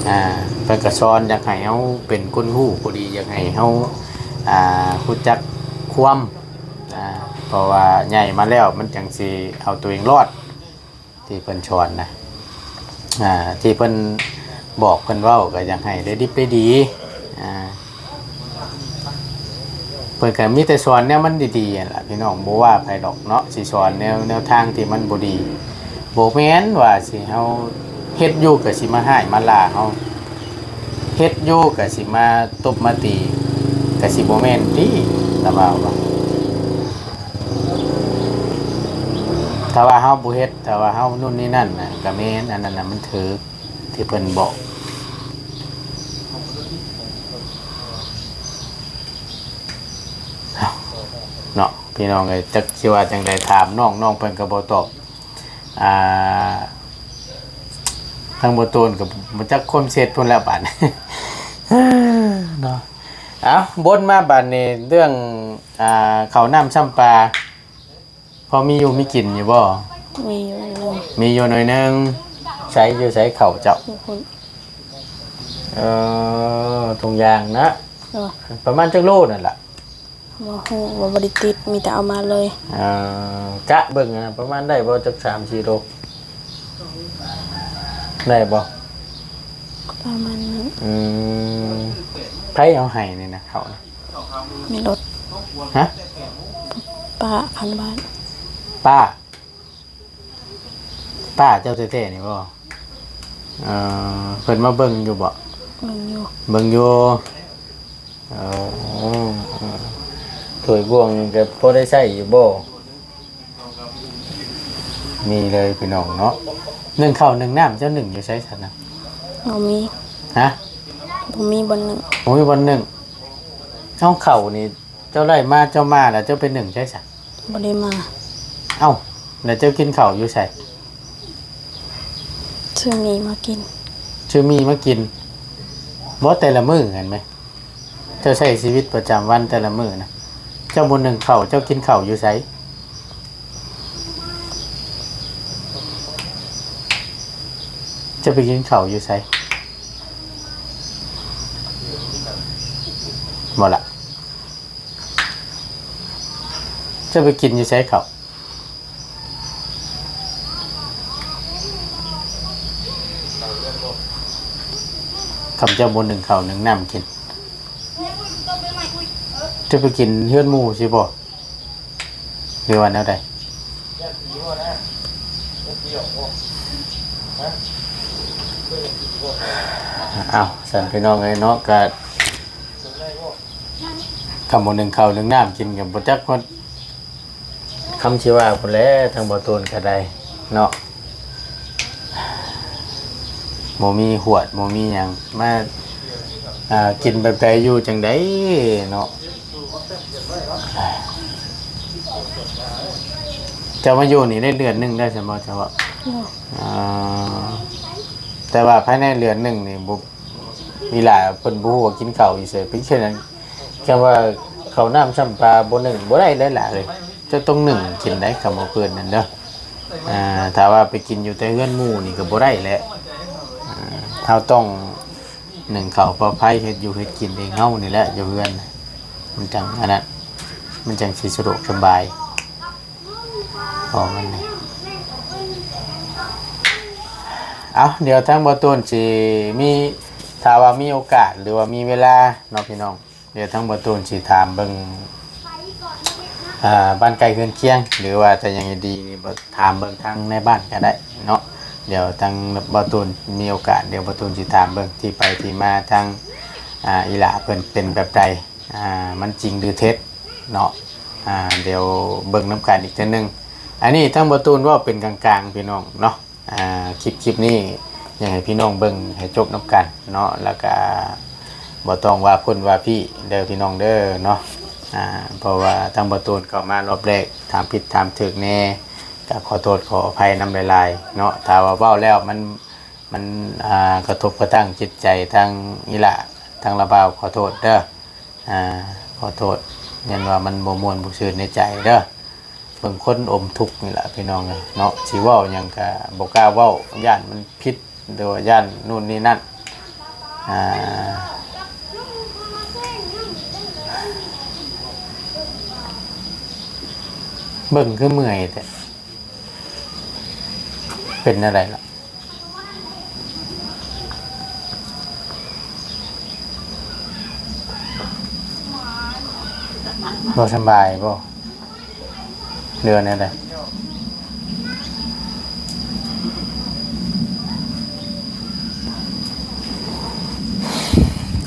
ອ່າ ເພິ່ນກະສອນຢາກໃຫ້ເຮົາເປັນຄົນຮູ້ຜູ້ດີ ຢາກໃຫ້ເຮົາ ອ່າ ຮູ້ຈັກຄວາມ ອ່າ ເພາະວ່າໃຫຍ່ມາແລ້ວມັນຈັ່ງຊິເອົາຕົວເອງລອດ ທີ່ເພິ່ນສອນນະ ອ່າ ທີ່ເພິ່ນບອກເພິ່ນເວົ້າ ກໍຢາກໃຫ້ໄດ້ດິບໄດ້ດີ ອ່າ ເພິ່ນກໍມີແຕ່ສອນແນວມັນດີໆຫັ້ນລະພີ່ນ້ອງ ບໍ່ວ່າໃຜດອກເນາະ ຊິສອນແນວ ແນວທາງທີ່ມັນບໍ່ດີ. ບໍ່ແມ່ນວ່າຊິເຮົາເຮັດຢູ່ກໍຊິມາຮ້າຍມາລາເຮົາ ເຮັດຢູ່ກໍຊິມາຕົບມາຕີ ກໍຊິບໍ່ແມ່ນຕິ ລະວ່າວ່າ ຖ້າວ່າເຮົາບໍ່ເຮັດ ຖ້າວ່າເຮົາໂນ່ນນີ້ນັ້ນນະ ກະແມ່ນ ອັນນັ້ນນະມັນຖືກທີ່ເພິ່ນບອກເນາະ ພີ່ນ້ອງເອີຍ. ຈັກຊິວ່າຈັ່ງໃດ ຖາມນ້ອງ ນ້ອງເພິ່ນກໍບໍ່ຕອບ ອ່າ ທາງບໍ່ໂຕນກໍບໍ່ຈັກຄວາມເສັດພຸ້ນແລ້ວບາດນີ້ເນາະ. ເອົ້າ ບົນມາບາດນີ້ ເລື່ອງ ອ່າ ເຂົ້ານ້ຳຊຳປາ ພໍມີຢູ່ມີກິນຢູ່ບໍ່? ມີຢູ່ໜ້ອຍໜຶ່ງ ມີຢູ່ໜ້ອຍໜຶ່ງ. ໃສ ຢູ່ໃສເຂົ້າເຈົ້າ? ຢູ່ພຸ້ນ. ເອີ ທຸງຢາງນະ. ເອີ ປະມານຈັກໂລນັ້ນລະ? ບໍ່ຮູ້ ບໍ່ ບໍ່ໄດ້ຕິດ ມີແຕ່ເອົາມາເລີຍ. ເອີ ກະເບິ່ງນະ ປະມານໄດ້ບໍ່ ຈັກສາມສີ່ໂລ ໄດ້ບໍ່? ປະມານນັ້ນ. ອືມ ໃຜເອົາໃຫ້ນີ້ນະ ເຂົ້ານະ? ມີລົດ ຮະ? ປ້າຄັນບ້ານ ປ້າ ປ້າເຈົ້າແທ້ໆນີ້ບໍ່? ເອີ ເພິ່ນມາເບິ່ງຢູ່ບໍ່? ເບິ່ງຢູ່ ເບິ່ງຢູ່. ເອີ ຖ້ວຍບ່ວງນີ້ກໍພໍໄດ້ໃຊ້ຢູ່ບໍ່? ມີເລີຍພີ່ນ້ອງເນາະ. ໜຶ້ງເຂົ້າໜຶ້ງນ້ຳ ເຈົ້າໜຶ້ງຢູ່ໃສຊັ້ນນະ? ບໍ່ມີ. ຮະ? ບໍ່ມີບ່ອນໜຶ້ງ. ບໍ່ມີບ່ອນໜຶ້ງ. ເອົາ ເຂົ້ານີ້ ເຈົ້າໄດ້ມາ ເຈົ້າມາແລ້ວເຈົ້າໄປໜຶ້ງໃສຊະ? ບໍ່ໄດ້ມາ. ເອົ້າ ແລ້ວເຈົ້າກິນເຂົ້າຢູ່ໃສ? ຊື້ໝີ່ມາກິນ. ຊື້ໝີ່ມາກິນ. ບໍ່ ແຕ່ລະມື້ຫັ້ນແມ? ເຈົ້າໃຊ້ຊີວິດປະຈຳວັນແຕ່ລະມື້ນະ ເຈົ້າບໍ່ໜຶ້ງເຂົ້າ ເຈົ້າກິນເຂົ້າຢູ່ໃສ? ເຈົ້າໄປກິນເຂົ້າຢູ່ໃສ? ບໍ່ລະ. ເຈົ້າໄປກິນຢູ່ໃສເຂົ້າ? ຄັນເຈົ້າບໍ່ໜຶ້ງເຂົ້າໜຶ້ງນ້ຳກິນ ເຈົ້າໄປກິນເຮືອນໝູ່ຊິບໍ່ ຫຼືວ່າແນວໃດ? ເອົ້າ ຊັ້ນພີ່ນ້ອງເອີຍເນາະ ກະ ຄຳວ່າໜຶ້ງເຂົ້າໜຶ້ງນ້ຳກິນກໍບໍ່ຈັກຮອດຄຳຊິວ່າພຸ້ນແຫຼະ ທາງບໍ່ຕູນກໍໄດ້ເນາະ ບໍ່ມີຫວດບໍ່ມີຫຍັງມາ ອ່າ ກິນແບບໃດຢູ່ຈັ່ງໃດເນາະ. ເຈົ້າມາຢູ່ນີ້ໄດ້ເດືອນໜຶ່ງແລ້ວຊັ້ນບໍ່ ເຈົ້າວ່າ? ໂດຍ. ອ່າ ແຕ່ວ່າພາຍໃນເດືອນໜຶ່ງນີ້ບໍ່ ເວລາເພິ່ນບໍ່ຮູ້ວ່າກິນເຂົ້າຢູ່ໃສ ເປັນເຊັ່ນນັ້ນ ຄຳວ່າເຂົ້ານ້ຳຊ້ຳປາບໍ່ໜຶ້ງບໍ່ໄດ້ເດ້ຫຼ້າເອີຍ ເຈົ້າຕ້ອງໜຶ້ງກິນໄດ໋ ຄຳວ່າເພິ່ນນັ້ນເດີ. ອ່າ ຖ້າວ່າໄປກິນຢູ່ແຕ່ເຮືອນໝູ່ນີ້ກໍບໍ່ໄດ້ແຫຼະ ອ່າ ເຮົາຕ້ອງໜຶ້ງເຂົ້າເພື່ອໃຜ ເຮັດຢູ່ເຮັດກິນເອງເຮົານີ້ແຫຼະ ຢູ່ເຮືອນ ມັນຈັ່ງອັນນັ້ນ ມັນຈັ່ງຊິສະດວກສະບາຍ. ພໍມັນນີ້ ເອົ້າ ດຽວທາງບໍ່ຕູນຊິມີ ຖ້າວ່າມີໂອກາດ ຫຼືວ່າມີເວລາເນາະພີ່ນ້ອງ ດຽວທາງບໍ່ຕູນຊິຖາມເບິ່ງ ອ່າ ບ້ານໃກ້ເຮືອນຄຽງ ຫຼືວ່າຈະຫຍັງດີນີ້ ຖາມເບິ່ງທາງໃນບ້ານກໍໄດ້ເນາະ. ດຽວທາງບໍ່ຕູນມີໂອກາດ ດຽວບໍ່ຕູນຊິຖາມເບິ່ງທີ່ໄປທີ່ມາທາງ ອ່າ ອີ່ຫຼ້າເພິ່ນເປັນແບບໃດ ອ່າ ມັນຈິງຫຼືເທັດເນາະ. ອ່າ ດຽວເບິ່ງນຳກັນອີກເທື່ອໜຶ່ງ. ອັນນີ້ທາງບໍ່ຕູນເວົ້າເປັນກາງໆ ພີ່ນ້ອງເນາະ. ອ່າ ຄລິບ ຄລິບນີ້ຢາກໃຫ້ພີ່ນ້ອງເບິ່ງໃຫ້ຈົບນຳກັນເນາະ ແລ້ວກະບໍ່ຕ້ອງວ່າພຸ້ນວ່າພີ້ເດີພີ່ນ້ອງເດີເນາະ. ອ່າ ເພາະວ່າທາງບໍ່ຕູນເຂົ້າມາລອບແລກ ຖາມຜິດຖາມຖືກແດ່ ກະຂໍໂທດຂໍອະໄພນຳຫຼາຍໆເນາະ. ຖ້າວ່າເວົ້າແລ້ວມັນ ມັນ ອ່າ ກະທົບກະທັ່ງຈິດໃຈທາງອີ່ຫຼ້າ ທາງລາວບ່າວ ຂໍໂທດເດີ. ອ່າ ຂໍໂທດ ແມ່ນວ່າມັນບໍ່ມ່ວນບໍ່ຊື່ນໃນໃຈເດີ. ເບິ່ງຄົນອົມທຸກນີ້ລະພີ່ນ້ອງເອີຍເນາະ ຊິເວົ້າຫຍັງກະບໍ່ກ້າເວົ້າ ຢ້ານມັນຜິດ ຫຼືວ່າຢ້ານໂນ່ນນີ້ນັ້ນ. ອ່າ ເບິ່ງຄືເມື່ອຍແທ້ ເປັນແນວໃດລະ? ບໍ່ສະບາຍບໍ່ ຫຼືວ່າແນວໃດ?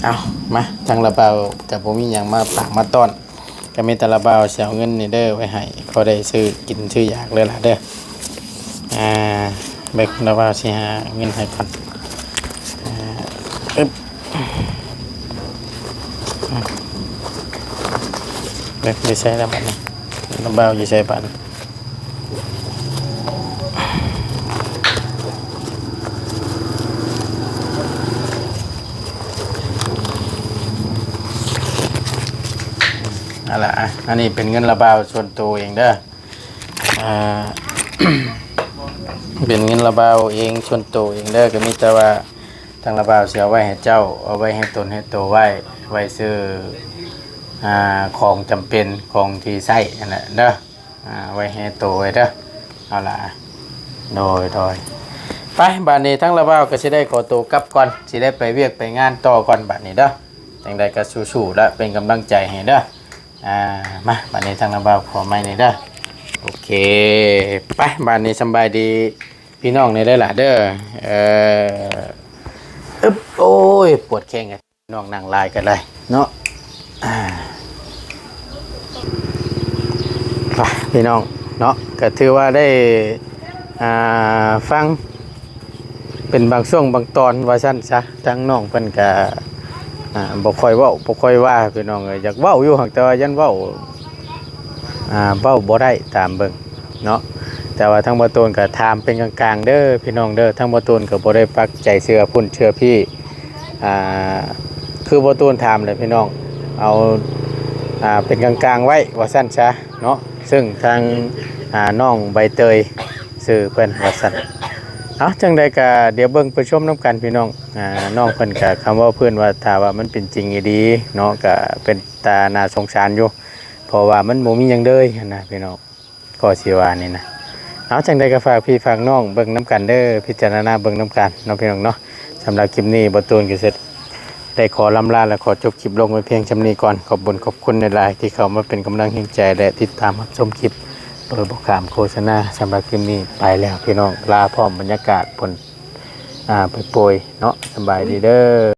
ເອົາ ມາ ທາງລາວບ່າວກະບໍ່ມີຫຍັງມາຝາກມາຕ້ອນ. ກະມີແຕ່ລາວບ່າວຊິເອົາເງິນນີ້ເດີໄວ້ໃຫ້ ພໍໄດ້ຊື້ກິນຊື້ຢາກເລີຍລະເດີ. ອ່າ ເບິ່ງລາວບ່າວຊິຫາເງິນໃຫ້ກ່ອນ. ອ່າ ອຶບ ອືມ ເບິ່ງຢູ່ໃສລະບາດນີ້ ລາວບ່າວຢູ່ໃສບາດນີ້? ເອົາລະ ອັນນີ້ເປັນເງິນລາວບ່າວສ່ວນໂຕເອງເດີ ອ່າ ເປັນເງິນລາວບ່າວເອງ ສ່ວນໂຕເອງເດີ ກະມີແຕ່ວ່າທາງລາວບ່າວຊິເອົາໄວ້ໃຫ້ເຈົ້າ ເອົາໄວ້ໃຫ້ຕົນໃຫ້ໂຕໄວ້ ໄວ້ຊື້ ອ່າ ຂອງຈຳເປັນ ຂອງທີ່ໃຊ້ຫັ້ນແຫຼະເດີ. ອ່າ ໄວ້ແຮ່ໂຕໄວ້ເດີ. ເອົາລະ ໂດຍ ໂດຍ ໄປ ບາດນີ້ທາງລາວບ່າວກະຊິໄດ້ຂໍໂຕກັບກ່ອນ ຊິໄດ້ໄປວຽກໄປງານຕໍ່ກ່ອນບາດນີ້ເດີ. ຈັ່ງໃດກໍສູ້ໆ ແລະ ເປັນກຳລັງໃຈໃຫ້ເດີ. ອ່າ ມາ ບາດນີ້ທາງນ້າບ່າວຂໍໄມ້ນີ້ເດີ. ໂອເຄ ໄປ ບາດນີ້ສຳບາຍດີພີ່ນ້ອງແດ່ເດີລະເດີ. ເອີ ອຶບ ໂອ້ຍ ປວດແຂ້ງ ນ້ອງນັ່ງຫຼາຍກໍໄດ້ເນາະ. ອ່າ ໄປ ພີ່ນ້ອງເນາະ ກໍຖືວ່າໄດ້ ອ່າ ຟັງເປັນບາງຊ່ວງບາງຕອນວ່າຊັ້ນຊະ. ທາງນ້ອງເພິ່ນກໍ ອ່າ ບໍ່ຄ່ອຍເວົ້າ ບໍ່ຄ່ອຍວ່າ ພີ່ນ້ອງເອີຍ. ຢາກເວົ້າຢູ່ ຫາກແຕ່ວ່າຢ້ານເວົ້າ ອ່າ ເວົ້າບໍ່ໄດ້ຕາມເບິ່ງເນາະ. ແຕ່ວ່າທາງບ່າວໂຕນກໍຖາມເປັນກາງໆ ເດີພີ່ນ້ອງເດີ. ທາງບ່າວໂຕນກໍບໍ່ໄດ້ປັກໃຈເຊື່ອພຸ້ນເຊື່ອພີ້ ອ່າ ຄືບ່າວໂຕນຖາມແຫຼະພີ່ນ້ອງ ເອົາ ອ່າ ເປັນກາງໆ ໄວ້ວ່າຊັ້ນຊະເນາະ. ເຊິ່ງທາງ ອ່າ ນ້ອງໃບເຕີຍຊື່ເພິ່ນວ່າຊັ້ນ. ເອົາ ຈັ່ງໃດກໍດຽວເບິ່ງໄປຊົມນຳກັນພີ່ນ້ອງ. ອ່າ ນ້ອງເພິ່ນກໍຄຳເວົ້າພື້ນວ່າ ຖ້າວ່າມັນເປັນຈິງອີ່ຫຼີເນາະ ກໍເປັນຕາໜ້າສົງສານຢູ່ ເພາະວ່າມັນບໍ່ມີຫຍັງເລີຍຫັ້ນນະພີ່ນ້ອງ ກໍຊິວ່ານີ້ນະ. ເອົາ ຈັ່ງໃດກໍຝາກພີ່ຝາກນ້ອງເບິ່ງນຳກັນເດີ ພິຈາລະນາເບິ່ງນຳກັນເນາະພີ່ນ້ອງເນາະ. ສຳລັບຄລິບນີ້ ບ່າວໂຕນກໍຊິໄດ້ຂໍລ່ຳລາ ແລະ ຂໍຈົບຄລິບລົງໄວ້ພຽງສ່ຳນີ້ກ່ອນ. ຂອບບຸນຂອບຄຸນຫຼາຍໆ ທີ່ເຂົ້າມາເປັນກຳລັງແຮງໃຈ ແລະ ຕິດຕາມຮັບຊົມຄລິບໂດຍບໍ່ຂ້າມໂຄສະນາ. ສຳລັບຄລິບນີ້ໄປແລ້ວພີ່ນ້ອງ ລາພ້ອມບັນຍາກາດຝົນ ອ່າ ໂປຍໆ ເນາະ. ສະບາຍດີເດີ.